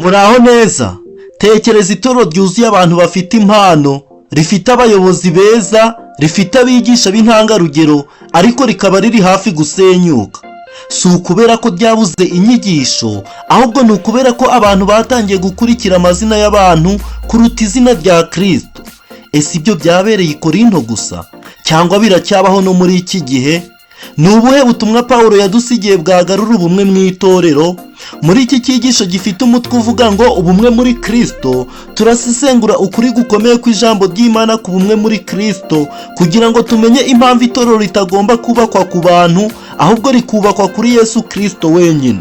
Muraho neza. Tekereza itorero ryuzuye abantu bafite impano, rifite abayobozi beza, rifite abigisha b'intangarugero, ariko rikaba riri hafi gusenyuka. Si ukubera ko ryabuze inyigisho, ahubwo ni ukubera ko abantu batangiye gukurikira amazina y'abantu kuruta izina rya Kristo. Ese ibyo byabereye i Korinto gusa, cyangwa biracyabaho no muri iki gihe? Ni ubuhe butumwa Pawulo yadusigiye bwagarura ubumwe mu itorero? Muri iki cyigisho gifite umutwe uvuga ngo "Ubumwe muri Kristo", turasesengura ukuri gukomeye kw'ijambo ry'Imana ku bumwe muri Kristo, kugira ngo tumenye impamvu itorero ritagomba kubakwa ku bantu, ahubwo rikubakwa kuri Yesu Kristo wenyine.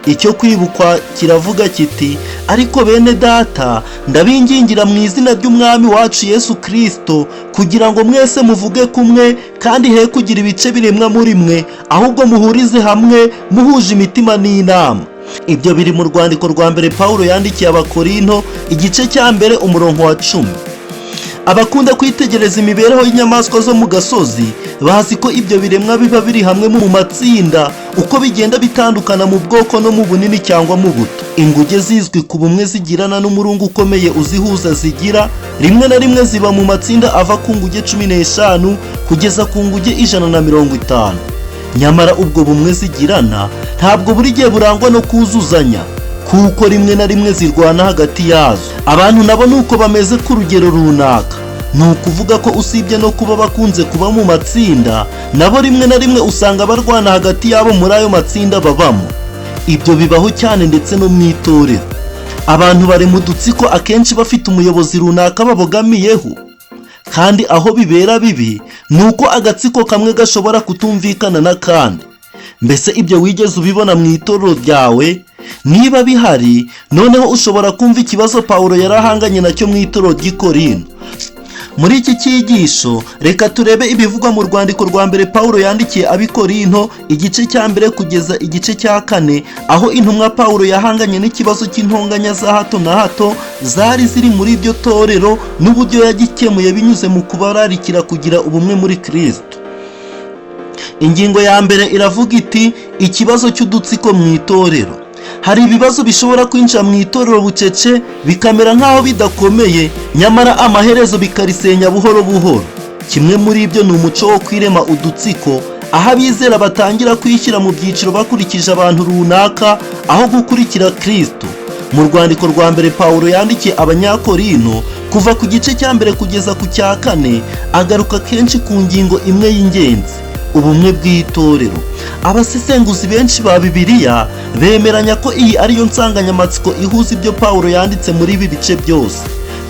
Icyo kwibukwa kiravuga kiti: "Ariko bene Data, ndabingingira mu izina ry'Umwami wacu Yesu Kristo, kugira ngo mwese muvuge kumwe, kandi he kugira ibice biremwa muri mwe, ahubwo muhurize hamwe muhuje imitima n'inama." Ibyo biri mu rwandiko rwa mbere Pawulo yandikiye Abakorinto, igice cya 1, umurongo wa 10. Abakunda kwitegereza imibereho y'inyamaswa zo mu gasozi bazi ko ibyo biremwa biba biri hamwe mu matsinda, uko bigenda bitandukana mu bwoko no mu bunini cyangwa mu buto. Inguge zizwi ku bumwe zigirana n'umurunga ukomeye uzihuza zigira. Rimwe na rimwe ziba mu matsinda ava ku nguge 15 kugeza ku nguge 150. Nyamara ubwo bumwe zigirana ntabwo buri gihe burangwa no kuzuzanya, kuko rimwe na rimwe zirwana hagati yazo. Abantu nabo ni uko bameze ku rugero runaka. Ni ukuvuga ko usibye no kuba bakunze kuba mu matsinda, nabo rimwe na rimwe usanga barwana hagati yabo muri ayo matsinda babamo. Ibyo bibaho cyane ndetse no mu itorero. Abantu bari mu dutsiko akenshi bafite umuyobozi runaka babogamiyeho, kandi aho bibera bibi ni uko agatsiko kamwe gashobora kutumvikana n'akandi. Mbese ibyo wigeze ubibona mu itorero ryawe? Niba bihari, noneho ushobora kumva ikibazo Pawulo yari ahanganye nacyo mu itorero ry'i Korinto. Muri iki cyigisho, reka turebe ibivugwa mu rwandiko rwa mbere Pawulo yandikiye ab'i Korinto, igice cya 1 kugeza igice cya 4, aho intumwa Pawulo yahanganye n'ikibazo cy'intonganya za hato na hato zari ziri muri iryo torero, n'uburyo yagikemuye binyuze mu kubararikira kugira ubumwe muri Kristo. Ingingo ya mbere iravuga iti: "Ikibazo cy'udutsiko mu itorero." Hari ibibazo bishobora kwinjira mu itorero bucece, bikamera nk'aho bidakomeye, nyamara amaherezo bikarisenya buhoro buhoro. Kimwe muri ibyo ni umuco wo kwirema udutsiko, aho abizera batangira kwishyira mu byiciro bakurikije abantu runaka aho gukurikira Kristo. Mu rwandiko rwa mbere Pawulo yandikiye Abanyakorino, kuva ku gice cya 1 kugeza ku cya 4, agaruka kenshi ku ngingo imwe y'ingenzi: ubumwe bw'itorero. Abasesenguzi benshi ba Bibiliya bemeranya ko iyi ariyo nsanganyamatsiko ihuza ibyo Pawulo yanditse muri ibi bice byose.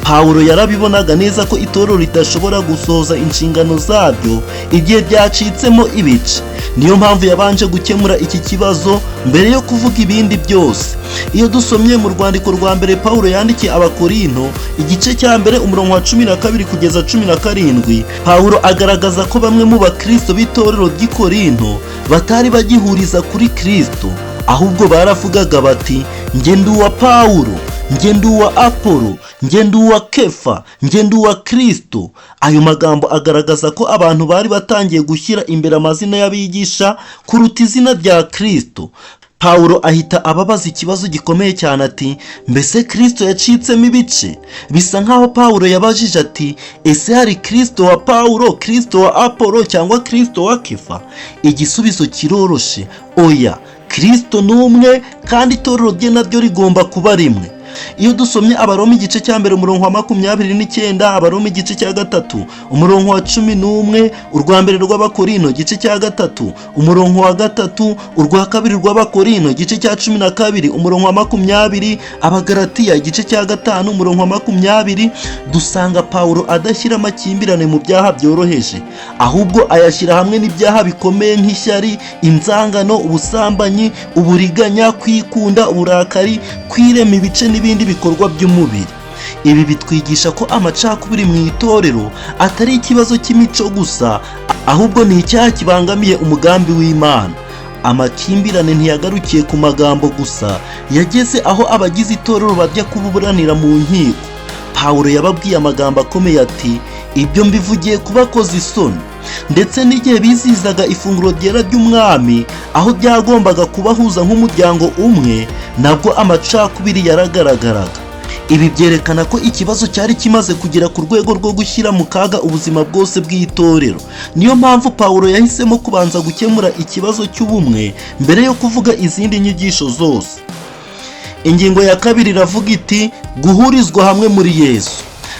Pawulo yarabibonaga neza ko itorero ridashobora gusohoza inshingano zaryo igihe ryacitsemo ibice. Niyo mpamvu yabanje gukemura iki kibazo mbere yo kuvuga ibindi byose. Iyo dusomye mu rwandiko rwa mbere Pawulo yandikiye Abakorinto, igice cya 1, umurongo wa 12 kugeza 17, Pawulo agaragaza ko bamwe mu bakristo b'itorero ry'i Korinto batari bagihuriza kuri Kristo, ahubwo baravugaga bati: "Njye ndi uwa Pawulo, njye ndi uwa Apolo, njye ndi uwa Kefa, njye ndi uwa Kristo." Ayo magambo agaragaza ko abantu bari batangiye gushyira imbere amazina y'abigisha kuruta izina rya Kristo. Pawulo ahita ababaza ikibazo gikomeye cyane ati: "Mbese Kristo yacitsemo ibice?" Bisa nkaho Pawulo yabajije ati: "Ese hari Kristo wa Pawulo, Kristo wa Apolo cyangwa Kristo wa Kefa?" Igisubizo kiroroshe: oya. Kristo ni umwe, kandi itorero rye naryo rigomba kuba rimwe. Iyo dusomye Abaroma igice cya 1, umurongo wa 29, Abaroma igice cya 3, umurongo wa 11, urwa mbere rw'Abakorino igice cya 3, umurongo wa 3, urwa kabiri rw'Abakorino igice cya 12, umurongo wa 20, Abagaratiya igice cya 5, umurongo wa 20, dusanga Pawulo adashyira amakimbirane mu byaha byoroheje, ahubwo ayashyira hamwe n'ibyaha bikomeye nk'ishyari, inzangano, ubusambanyi, uburiganya, kwikunda, uburakari, kwirema ibice n'ibindi bikorwa by'umubiri. Ibi bitwigisha ko amacakubiri mu itorero atari ikibazo cy'imico gusa, ahubwo ni icyaha kibangamiye umugambi w'Imana. Amakimbirane ntiyagarukiye ku magambo gusa, yageze aho abagize itorero bajya kuburanira mu nkiko. Pawulo yababwiye amagambo akomeye ati: "Ibyo mbivugiye kubakoza isoni." Ndetse n'igihe bizihizaga ifunguro ryera ry'Umwami, aho byagombaga kubahuza nk'umuryango umwe, nabwo amacakubiri yaragaragaraga. Ibi byerekana ko ikibazo cyari kimaze kugera ku rwego rwo gushyira mu kaga ubuzima bwose bw'itorero. Niyo mpamvu Pawulo yahisemo kubanza gukemura ikibazo cy'ubumwe mbere yo kuvuga izindi nyigisho zose. Ingingo ya kabiri iravuga iti: "Guhurizwa hamwe muri Yesu."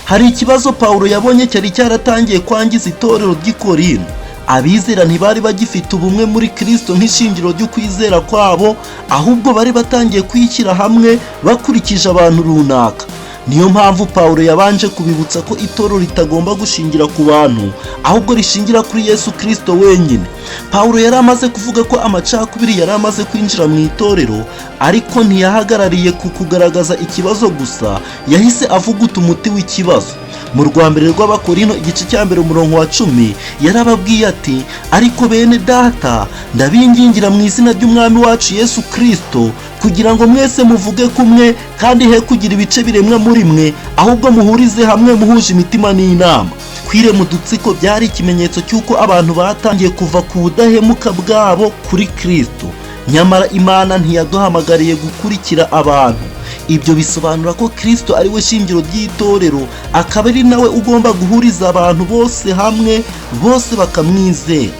Hari ikibazo Pawulo yabonye cyari cyaratangiye kwangiza itorero ry'i Korinto. Abizera ntibari bagifite ubumwe muri Kristo nk'ishingiro ry'ukwizera kwabo, ahubwo bari batangiye kwishyira hamwe bakurikije abantu runaka. Niyo mpamvu Pawulo yabanje kubibutsa ko itorero ritagomba gushingira ku bantu, ahubwo rishingira kuri Yesu Kristo wenyine. Pawulo yari amaze kuvuga ko amacakubiri yari amaze kwinjira mu itorero, ariko ntiyahagarariye ku kugaragaza ikibazo gusa. Yahise avuguta umuti w'ikibazo. Mu rwa mbere rw'Abakorino, igice cya 1, umurongo wa 10, yarababwiye ati: "Ariko bene Data, ndabingingira mu izina ry'Umwami wacu Yesu Kristo kugira ngo mwese muvuge kumwe, kandi he kugira ibice biremwa muri mwe, ahubwo muhurize hamwe muhuje imitima n'inama." Kwirema udutsiko byari ikimenyetso cy'uko abantu batangiye kuva ku budahemuka bwabo kuri Kristo. Nyamara Imana ntiyaduhamagariye gukurikira abantu. Ibyo bisobanura ko Kristo ari we shingiro ry'itorero, akaba ari nawe ugomba guhuriza abantu bose hamwe, bose bakamwizera.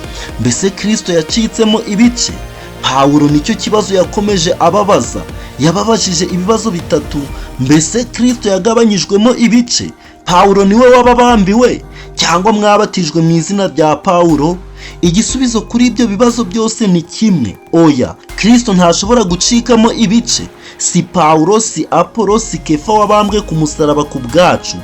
Mbese Kristo yacitsemo ibice? Pawulo nicyo kibazo yakomeje ababaza. Yababajije ibibazo bitatu: Mbese Kristo yagabanyijwemo ibice? Pawulo niwe wababambiwe? Cyangwa mwabatijwe mu izina rya Pawulo? Igisubizo kuri ibyo bibazo byose ni kimwe: oya, Kristo ntashobora gucikamo ibice. Si Pawulo, si Apolo, si Kefa wabambwe ku musaraba ku bwacu.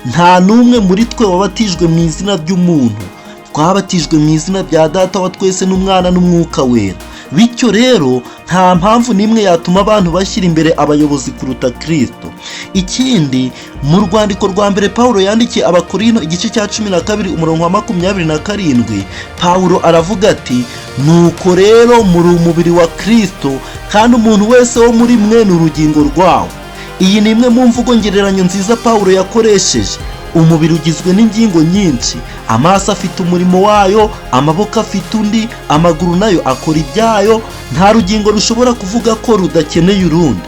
Nta n'umwe muri twe wabatijwe mu izina ry'umuntu. Twabatijwe mu izina rya Data wa twese n'Umwana n'Umwuka Wera. Bityo rero, nta mpamvu n'imwe yatuma abantu bashyira imbere abayobozi kuruta Kristo. Ikindi, mu rwandiko rwa mbere Pawulo yandikiye Abakorino, igice cya 12, umurongo wa 27, Pawulo aravuga ati: "Nuko rero muri umubiri wa Kristo, kandi umuntu wese wo muri mwe ni urugingo rwawo." Iyi ni imwe mu mvugo ngereranyo nziza Pawulo yakoresheje. Umubiri ugizwe n'ingingo nyinshi. Amaso afite umurimo wayo, amaboko afite undi, amaguru nayo akora ibyayo. Nta rugingo rushobora kuvuga ko rudakeneye urundi.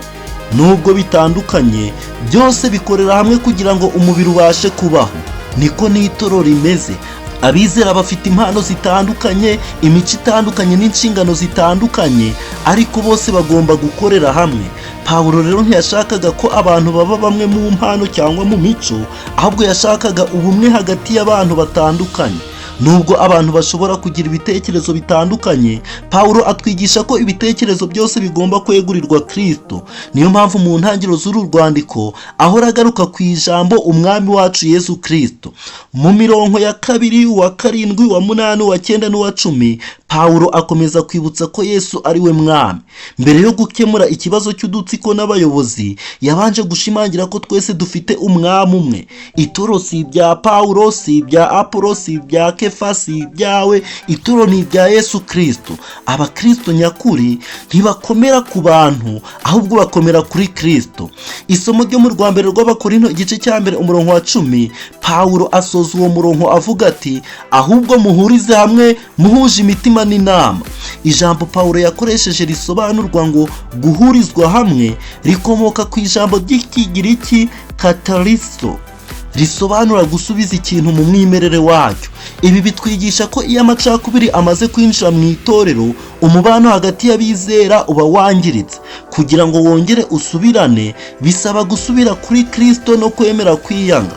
Nubwo bitandukanye, byose bikorera hamwe kugira ngo umubiri ubashe kubaho. Niko n'itorero rimeze. Abizera bafite impano zitandukanye, imico itandukanye n'inshingano zitandukanye, ariko bose bagomba gukorera hamwe. Pawulo rero ntiyashakaga ko abantu baba bamwe mu mpano cyangwa mu mico, ahubwo yashakaga ubumwe hagati y'abantu batandukanye. Nubwo abantu bashobora kugira ibitekerezo bitandukanye, Pawulo atwigisha ko ibitekerezo byose bigomba kwegurirwa Kristo. Niyo mpamvu mu ntangiriro z'uru rwandiko ahora agaruka ku ijambo "Umwami wacu Yesu Kristo". Mu mirongo ya 2, uwa 7, uwa 8, uwa 9 n'uwa 10, Pawulo akomeza kwibutsa ko Yesu ari we Mwami. Mbere yo gukemura ikibazo cy'udutsiko n'abayobozi, yabanje gushimangira ko twese dufite umwami umwe. Itorero si ibya Pawulo, si ibya Apolo, si ibya Kefa, si ibyawe. Itorero ni ibya Yesu Kristo. Abakristo nyakuri ntibakomera ku bantu, ahubwo bakomera kuri Kristo. Isomo ryo mu rwa mbere rw'Abakorino, igice cya 1, umurongo wa 10, Pawulo asoza uwo murongo avuga ati: "Ahubwo muhurize hamwe muhuje imitima n'inama." Ijambo Pawulo yakoresheje risobanurwa ngo guhurizwa hamwe rikomoka ku ijambo ry'Ikigiriki katariso, risobanura gusubiza ikintu mu mwimerere wacyo. Ibi bitwigisha ko iyo amacakubiri amaze kwinjira mu itorero, umubano hagati y'abizera uba wangiritse. Kugira ngo wongere usubirane, bisaba gusubira kuri Kristo no kwemera kwiyanga.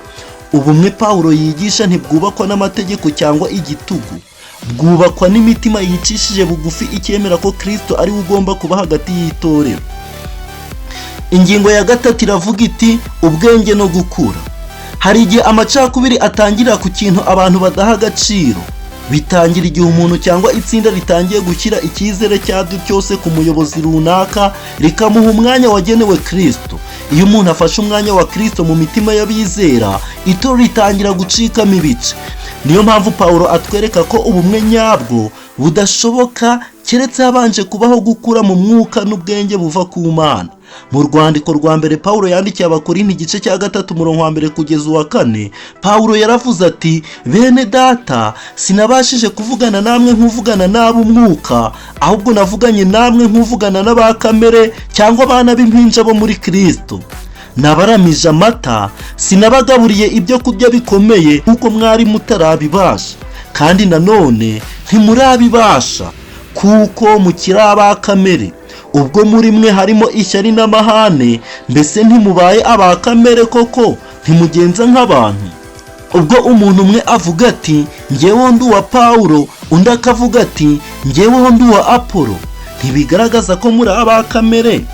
Ubumwe Pawulo yigisha ntibwubakwa n'amategeko cyangwa igitugu. Bwubakwa n'imitima yicishije bugufi, ikemera ko Kristo ari we ugomba kuba hagati y'itorero. Ingingo ya gatatu iravuga iti: "Ubwenge no gukura." Hari igihe amacakubiri atangirira ku kintu abantu badaha agaciro. Bitangira igihe umuntu cyangwa itsinda ritangiye gushyira icyizere cyaryo cyose ku muyobozi runaka, rikamuha umwanya wagenewe Kristo. Iyo umuntu afashe umwanya wa Kristo mu mitima y'abizera, itorero ritangira gucikamo ibice. Niyo mpamvu Pawulo atwereka ko ubumwe nyabwo budashoboka keretse habanje kubaho gukura mu mwuka n'ubwenge buva ku Mana. Mu rwandiko rwa mbere Pawulo yandikiye Abakorinto, igice cya 3, umurongo wa 1 kugeza uwa 4, Pawulo yaravuze ati: "Bene data, sinabashije kuvugana namwe nk'uvugana n'ab'umwuka, ahubwo navuganye namwe nk'uvugana n'aba kamere cyangwa abana b'impinja bo muri Kristo. Nabaramije amata, sinabagaburiye ibyo kurya bikomeye, kuko mwari mutarabibasha, kandi nanone ntimurabibasha, kuko mukiri aba kamere. Ubwo muri mwe harimo ishyari n'amahane, mbese ntimubaye aba kamere koko? Ntimugenza nk'abantu? Ubwo umuntu umwe avuga ati: 'Ngeweho ndi uwa Pawulo,' undi akavuga ati: 'Ngeweho ndi uwa Apolo,' ntibigaragaza ko muri aba kamere?"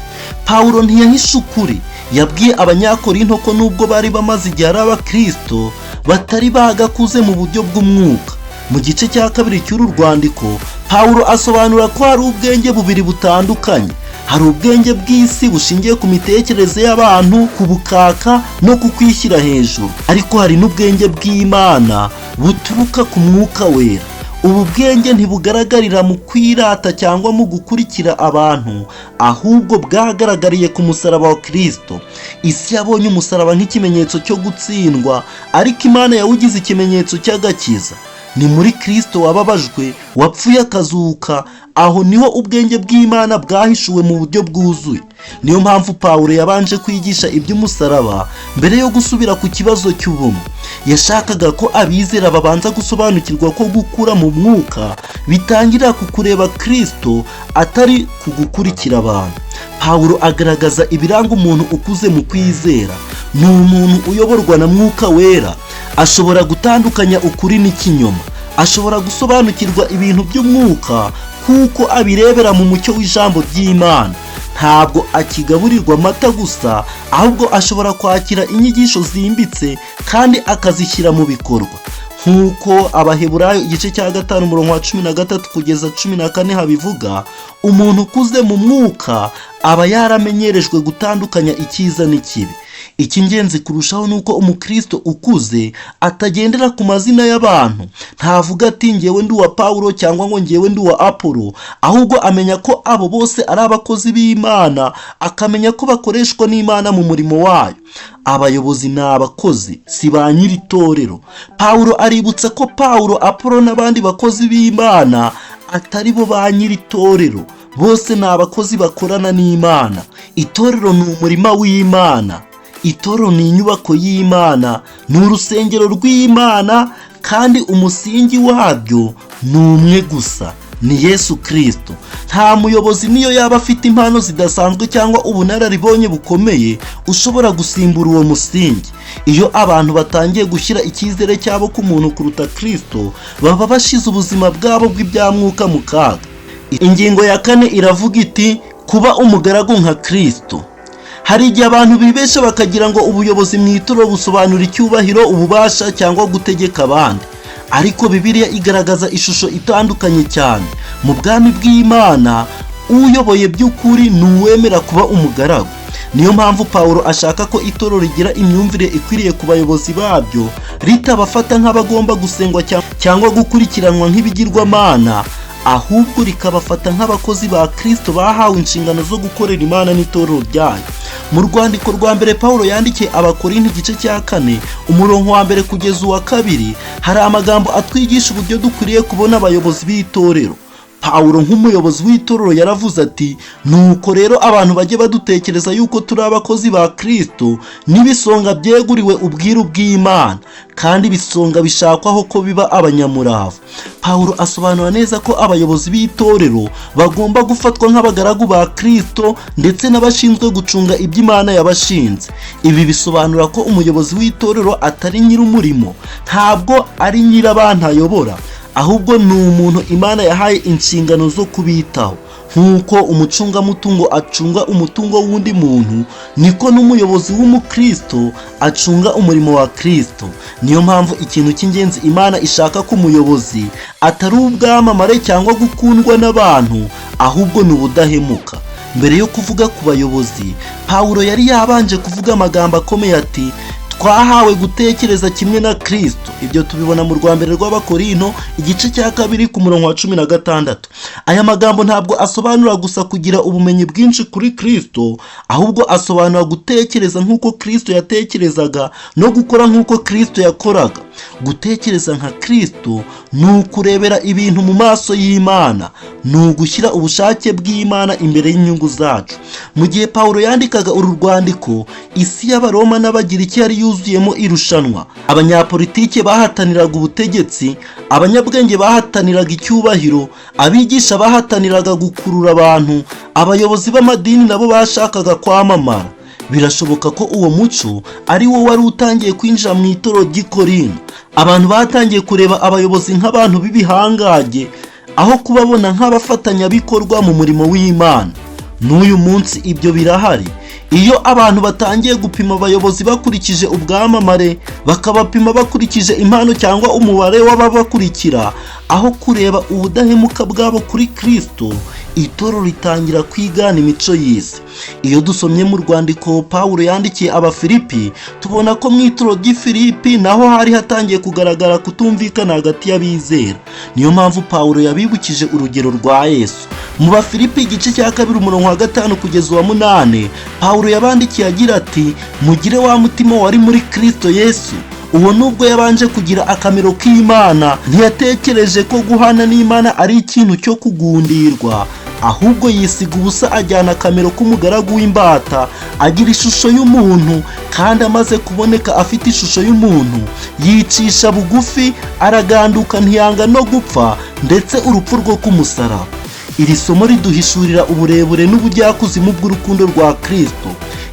Pawulo ntiyahishe ukuri. Yabwiye Abanyakorinto ko nubwo bari bamaze igihe ari Abakristo, batari bagakuze mu buryo bw'umwuka. Mu gice cya 2 cy'uru rwandiko, Pawulo asobanura ko hari ubwenge bubiri butandukanye. Hari ubwenge bw'isi bushingiye ku mitekerereze y'abantu, ku bukaka no ku kwishyira hejuru, ariko hari n'ubwenge bw'Imana buturuka ku Mwuka Wera. Ubu bwenge ntibugaragarira mu kwirata cyangwa mu gukurikira abantu, ahubwo bwagaragariye ku musaraba wa Kristo. Isi yabonye umusaraba nk'ikimenyetso cyo gutsindwa, ariko Imana yawugize ikimenyetso cy'agakiza. Ni muri Kristo wababajwe, wapfuye akazuka, aho niho ubwenge bw'Imana bwahishuwe mu buryo bwuzuye. Niyo mpamvu Pawulo yabanje kwigisha iby'umusaraba mbere yo gusubira ku kibazo cy'ubumwe. Yashakaga ko abizera babanza gusobanukirwa ko gukura mu mwuka bitangira ku kureba Kristo, atari ku gukurikira abantu. Pawulo agaragaza ibiranga umuntu ukuze mu kwizera. Ni umuntu uyoborwa na Mwuka Wera, ashobora gutandukanya ukuri n'ikinyoma, ashobora gusobanukirwa ibintu by'umwuka kuko abirebera mu mucyo w'ijambo ry'Imana. Ntabwo akigaburirwa amata gusa, ahubwo ashobora kwakira inyigisho zimbitse kandi akazishyira mu bikorwa. Nk'uko Abaheburayo igice cya 5, umurongo wa 13 kugeza 14 habivuga, umuntu ukuze mu mwuka aba yaramenyerejwe gutandukanya icyiza n'ikibi. Icy'ingenzi kurushaho ni uko umukristo ukuze atagendera ku mazina y'abantu. Ntavuga ati: "Ngewe ndi uwa Pawulo" cyangwa ngo: "Ngewe ndi uwa Apolo," ahubwo amenya ko abo bose ari abakozi b'Imana, akamenya ko bakoreshwa n'Imana mu murimo wayo. Abayobozi ni abakozi, si ba nyiri itorero. Pawulo aributsa ko Pawulo, Apolo n'abandi bakozi b'Imana atari bo ba nyiri itorero. Bose ni abakozi bakorana n'Imana. Itorero ni umurima w'Imana, itorero ni inyubako y'Imana, ni urusengero rw'Imana, kandi umusingi wabyo ni umwe gusa, ni Yesu Kirisito. Nta muyobozi, niyo yaba afite impano zidasanzwe cyangwa ubunararibonye bukomeye, ushobora gusimbura uwo musingi. Iyo abantu batangiye gushyira icyizere cyabo ku muntu kuruta Kirisito, baba bashize ubuzima bwabo bw'ibyamwuka mu kaga. Ingingo ya 4 iravuga iti: "Kuba umugaragu nka Kirisito." Hari igihe abantu bibesha bakagira ngo ubuyobozi mu itorero busobanura icyubahiro, ububasha cyangwa gutegeka abandi, ariko Bibiliya igaragaza ishusho itandukanye cyane. Mu bwami bw'Imana, uyoboye by'ukuri ni uwemera kuba umugaragu. Niyo mpamvu Pawulo ashaka ko itorero rigira imyumvire ikwiriye ku bayobozi babyo, ritabafata nk'abagomba gusengwa cyangwa gukurikiranwa nk'ibigirwamana, ahubwo rikabafata nk'abakozi ba Kirisito bahawe inshingano zo gukorera Imana n'itorero ryayo. Mu rwandiko rwa mbere Pawulo yandikiye Abakorinto, igice cya 4, umurongo wa 1 kugeza uwa 2, hari amagambo atwigisha uburyo dukwiriye kubona abayobozi b'itorero. Pawulo nk'umuyobozi w'itorero yaravuze ati: "Nuko rero abantu bajye badutekereza yuko turi abakozi ba Kirisito n'ibisonga byeguriwe ubwiru bw'Imana, kandi ibisonga bishakwaho ko biba abanyamurava." Pawulo asobanura neza ko abayobozi b'itorero bagomba gufatwa nk'abagaragu ba Kirisito ndetse n'abashinzwe gucunga ibyo Imana yabashinze. Ibi bisobanura ko umuyobozi w'itorero atari nyir'umurimo, ntabwo ari nyir'abantu ayobora, ahubwo ni umuntu Imana yahaye inshingano zo kubitaho. Nk'uko umucungamutungo acunga umutungo w'undi muntu, niko n'umuyobozi w'umukristo acunga umurimo wa Kristo. Niyo mpamvu ikintu cy'ingenzi Imana ishaka ko umuyobozi atari ubwamamare cyangwa gukundwa n'abantu, ahubwo ni ubudahemuka. Mbere yo kuvuga ku bayobozi, Pawulo yari yabanje kuvuga amagambo akomeye ati: Twahawe gutekereza kimwe na Kristo. Ibyo tubibona mu rwa mbere rw'Abakorinto, igice cya 2, ku murongo wa 16. Aya magambo ntabwo asobanura gusa kugira ubumenyi bwinshi kuri Kristo, ahubwo asobanura gutekereza nk'uko Kristo yatekerezaga no gukora nk'uko Kristo yakoraga. Gutekereza nka Kristo ni ukurebera ibintu mu maso y'Imana, ni ugushyira ubushake bw'Imana imbere y'inyungu zacu. Mu gihe Pawulo yandikaga uru rwandiko, isi y'Abaroma n'Abagiriki yari yuzuyemo irushanwa. Abanyapolitike bahataniraga ubutegetsi, abanyabwenge bahataniraga icyubahiro, abigisha bahataniraga gukurura abantu, abayobozi b'amadini nabo bashakaga kwamamara. Birashoboka ko uwo muco ari wo wari utangiye kwinjira mu itorero ry'i Korinto. Abantu batangiye kureba abayobozi nk'abantu b'ibihangange aho kubabona nk'abafatanyabikorwa mu murimo w'Imana. N'uyu munsi ibyo birahari. Iyo abantu batangiye gupima abayobozi bakurikije ubwamamare, bakabapima bakurikije impano cyangwa umubare w'ababakurikira, aho kureba ubudahemuka bwabo kuri Kristo, itorero ritangira kwigana imico y'isi. Iyo dusomye mu rwandiko Pawulo yandikiye Abafilipi, tubona ko mu itorero ry'i Filipi naho hari hatangiye kugaragara kutumvikana hagati y'abizera. Niyo mpamvu Pawulo yabibukije urugero rwa Yesu. Mu Bafilipi, igice cya 2, umurongo wa 5 kugeza uwa 8, Pawulo yabandikiye agira ati: "Mugire wa mutima wari muri Kristo Yesu. Uwo nubwo yabanje kugira akamero k'Imana, ntiyatekereje ko guhana n'Imana ari ikintu cyo kugundirwa, ahubwo yisiga ubusa, ajyana akamero k'umugaragu w'imbata, agira ishusho y'umuntu. Kandi amaze kuboneka afite ishusho y'umuntu, yicisha bugufi, araganduka, ntiyanga no gupfa, ndetse urupfu rwo ku musaraba." Iri somo riduhishurira uburebure n'ubujyakuzimu bw'urukundo rwa Kristo.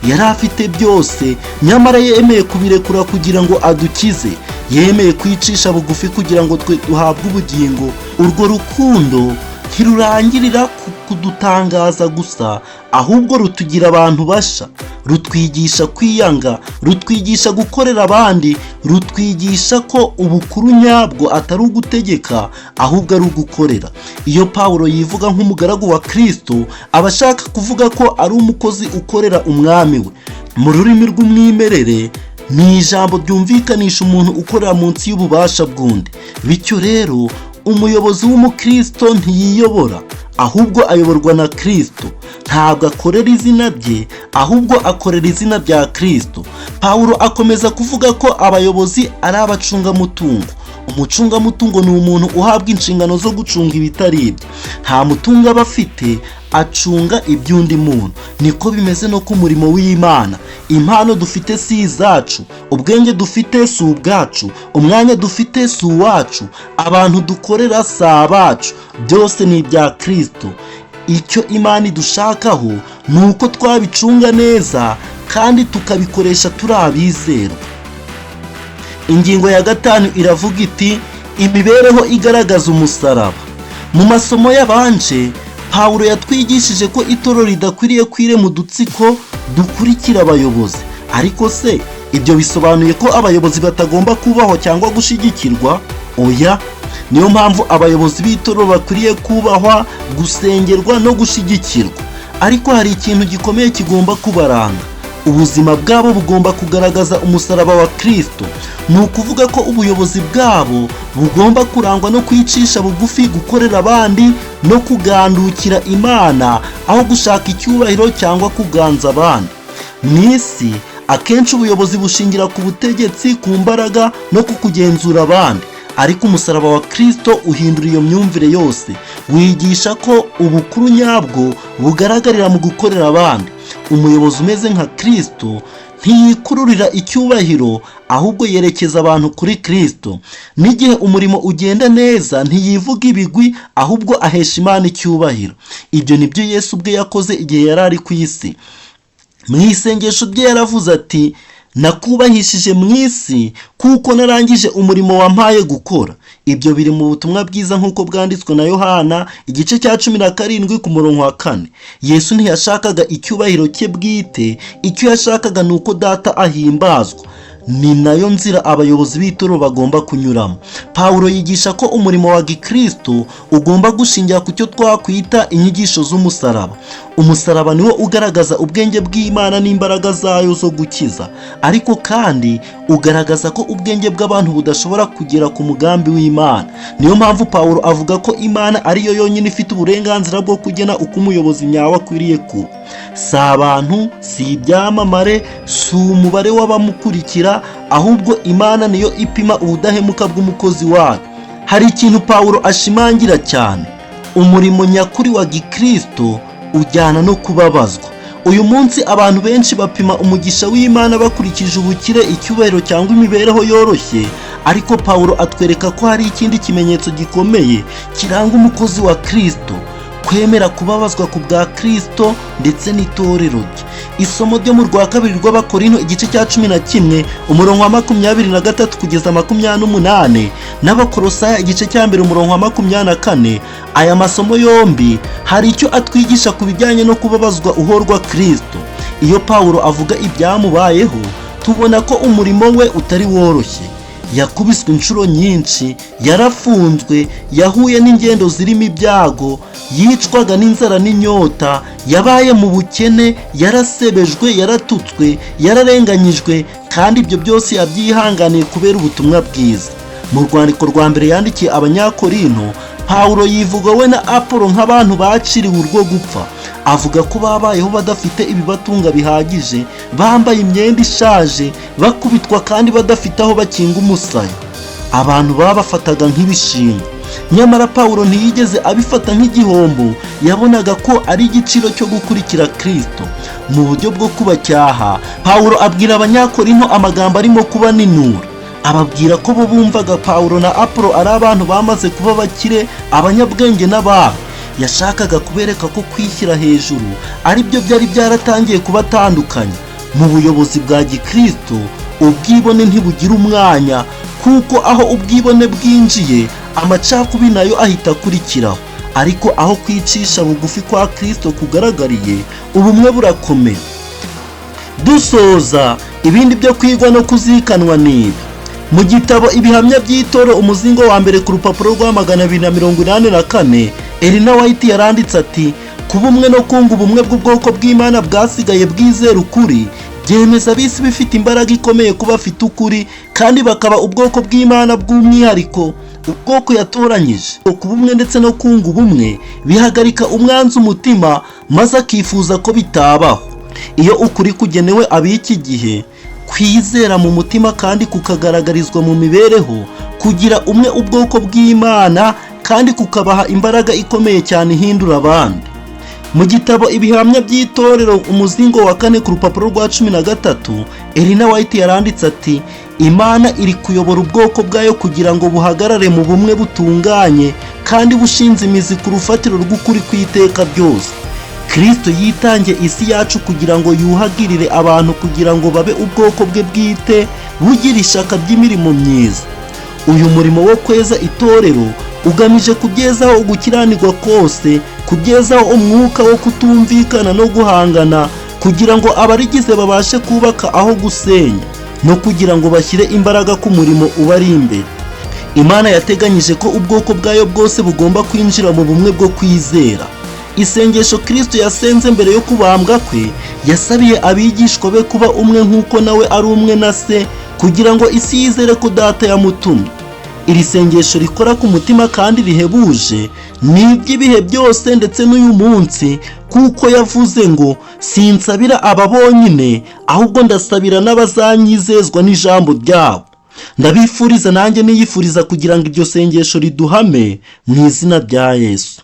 Yari afite byose, nyamara yemeye kubirekura kugira ngo adukize. Yemeye kwicisha bugufi kugira ngo twe duhabwe ubugingo. Urwo rukundo ntirurangirira ku kudutangaza gusa, ahubwo rutugira abantu basha, rutwigisha kwiyanga, rutwigisha gukorera abandi, rutwigisha ko ubukuru nyabwo atari ugutegeka, ahubwo ari ugukorera. Iyo Pawulo yivuga nk'umugaragu wa Kristo, aba ashaka kuvuga ko ari umukozi ukorera umwami we. Mu rurimi rw'umwimerere, ni ijambo ryumvikanisha umuntu ukorera munsi y'ububasha bw'undi. Bityo rero, umuyobozi w'umukristo ntiyiyobora, ahubwo ayoborwa na Kristo. Ntabwo akorera izina rye, ahubwo akorera izina rya Kristo. Pawulo akomeza kuvuga ko abayobozi ari abacungamutungo. Umucungamutungo ni umuntu uhabwa inshingano zo gucunga ibitari ibye. Nta mutungo aba afite, acunga iby'undi muntu. Niko bimeze no ku murimo w'Imana. Impano dufite si izacu, ubwenge dufite si ubwacu, umwanya dufite si uwacu, abantu dukorera si abacu, byose ni ibya Kristo. Icyo Imana idushakaho ni uko twabicunga neza kandi tukabikoresha turi abizerwa. Ingingo ya 5 iravuga iti: "Imibereho igaragaza umusaraba." Mu masomo yabanje, Pawulo yatwigishije ko itorero ridakwiriye kwirema udutsiko dukurikira abayobozi. Ariko se ibyo bisobanuye ko abayobozi batagomba kubahwa cyangwa gushyigikirwa? Oya. Niyo mpamvu abayobozi b'itorero bakwiriye kubahwa, gusengerwa no gushyigikirwa. Ariko hari ikintu gikomeye kigomba kubaranga: ubuzima bwabo bugomba kugaragaza umusaraba wa Kristo. Ni ukuvuga ko ubuyobozi bwabo bugomba kurangwa no kwicisha bugufi, gukorera abandi no kugandukira Imana, aho gushaka icyubahiro cyangwa kuganza abandi. Mu isi, akenshi ubuyobozi bushingira ku butegetsi, ku mbaraga no ku kugenzura abandi. Ariko umusaraba wa Kristo uhindura iyo myumvire yose. Wigisha ko ubukuru nyabwo bugaragarira mu gukorera abandi. Umuyobozi umeze nka Kristo ntiyikururira icyubahiro, ahubwo yerekeza abantu kuri Kristo. N'igihe umurimo ugenda neza, ntiyivuga ibigwi, ahubwo ahesha Imana icyubahiro. Ibyo ni byo Yesu ubwe yakoze igihe yari ari ku isi. Mu isengesho rye yaravuze ati: "Nakubahishije mu isi, kuko narangije umurimo wampaye gukora." Ibyo biri mu Butumwa Bwiza nk'uko bwanditswe na Yohana, igice cya 17, ku murongo wa 4. Yesu ntiyashakaga icyubahiro cye bwite, icyo yashakaga ni uko Data ahimbazwa. Ni nayo nzira abayobozi b'itorero bagomba kunyuramo. Pawulo yigisha ko umurimo wa gikristo ugomba gushingira ku cyo twakwita inyigisho z'umusaraba. Umusaraba niwo ugaragaza ubwenge bw'Imana n'imbaraga zayo zo gukiza, ariko kandi ugaragaza ko ubwenge bw'abantu budashobora kugera ku mugambi w'Imana. Niyo mpamvu Pawulo avuga ko Imana ariyo yonyine ifite uburenganzira bwo kugena uko umuyobozi nyawe akwiriye kuba. Si abantu, si ibyamamare, si umubare w'abamukurikira, ahubwo Imana niyo ipima ubudahemuka bw'umukozi wayo. Hari ikintu Pawulo ashimangira cyane: umurimo nyakuri wa gikristo ujyana no kubabazwa. Uyu munsi abantu benshi bapima umugisha w'Imana bakurikije ubukire, icyubahiro cyangwa imibereho yoroshye, ariko Pawulo atwereka ko hari ikindi kimenyetso gikomeye kiranga umukozi wa Kristo: kwemera kubabazwa ku bwa Kristo ndetse n'itorero rye. Isomo ryo mu rwa kabiri rw'Abakorinto, igice cya 11, umurongo wa 23 kugeza 28, n'Abakorosaya, igice cya 1, umurongo wa 24, aya masomo yombi hari icyo atwigisha ku bijyanye no kubabazwa uhorwa Kristo. Iyo Pawulo avuga ibyamubayeho, tubona ko umurimo we utari woroshye. Yakubiswe inshuro nyinshi, yarafunzwe, yahuye n'ingendo zirimo ibyago, yicwaga n'inzara n'inyota, yabaye mu bukene, yarasebejwe, yaratutswe, yararenganyijwe, kandi ibyo byose yabyihanganiye kubera ubutumwa bwiza. Mu rwandiko rwa mbere yandikiye Abanyakorinto, Pawulo yivuga we na Apolo nk'abantu baciriwe urwo gupfa. Avuga ko babayeho badafite ibibatunga bihagije, bambaye imyenda ishaje, bakubitwa kandi badafite aho bakinga umusaya. Abantu babafataga nk'ibishingwe. Nyamara Pawulo ntiyigeze abifata nk'igihombo, yabonaga ko ari igiciro cyo gukurikira Kristo. Mu buryo bwo kubacyaha, Pawulo abwira Abanyakorinto amagambo arimo kubaninura. Ababwira ko bo bumvaga Pawulo na Apolo ari abantu bamaze kuba abakire, abanyabwenge n'abami. Yashakaga kubereka ko kwishyira hejuru ari byo byari byaratangiye kubatandukanya. Mu buyobozi bwa gikristo, ubwibone ntibugira umwanya, kuko aho ubwibone bwinjiye, amacakubiri nayo ahita akurikiraho. Ariko aho kwicisha bugufi kwa Kristo kugaragariye, ubumwe burakomera. Dusoza, ibindi byo kwigwa no kuzikanwa ni ibi: mu gitabo Ibihamya by'Itorero, umuzingo wa mbere, ku rupapuro rwa 284, Elena White yaranditse ati: "Kuba umwe no kunga ubumwe bw'ubwoko bw'Imana bwasigaye bwizera ukuri byemeza ab'isi bifite imbaraga ikomeye kuba bafite ukuri, kandi bakaba ubwoko bw'Imana bw'umwihariko, ubwoko yatoranyije. Kuba umwe ndetse no kunga ubumwe bihagarika umwanzi umutima, maze akifuza ko bitabaho." Iyo ukuri kugenewe ab'iki gihe kwizera mu mutima kandi kukagaragarizwa mu mibereho, kugira umwe ubwoko bw'Imana kandi kukabaha imbaraga ikomeye cyane ihindura abandi. Mu gitabo Ibihamya by'Itorero, umuzingo wa kane, ku rupapuro rwa 13, Elena White yaranditse ati: "Imana iri kuyobora ubwoko bwayo kugira ngo buhagarare mu bumwe butunganye kandi bushinze imizi ku rufatiro rw'ukuri kw'iteka ryose. Kristo yitangiye isi yacu kugira ngo yuhagirire abantu, kugira ngo babe ubwoko bwe bwite bugira ishaka ry'imirimo myiza. Uyu murimo wo kweza itorero ugamije kubyezaho ugukiranirwa kose, kubyezaho umwuka wo kutumvikana no guhangana, kugira ngo abarigize babashe kubaka aho gusenya, no kugira ngo bashyire imbaraga ku murimo ubari imbere. Imana yateganyije ko ubwoko bwayo bwose bugomba kwinjira mu bumwe bwo kwizera. Isengesho Kristo yasenze mbere yo kubambwa kwe, yasabiye abigishwa be kuba umwe nk'uko nawe ari umwe na Se, kugira ngo isi yizere ko Data yamutumye. Iri sengesho rikora ku mutima kandi rihebuje ni iby'ibihe byose, ndetse n'uyu munsi, kuko yavuze ngo: 'Sinsabira aba bonyine, ahubwo ndasabira n'abazanyizezwa n'ijambo ryabo.' Ndabifuriza, nanjye niyifuriza, kugira ngo iryo sengesho riduhame mu izina rya Yesu."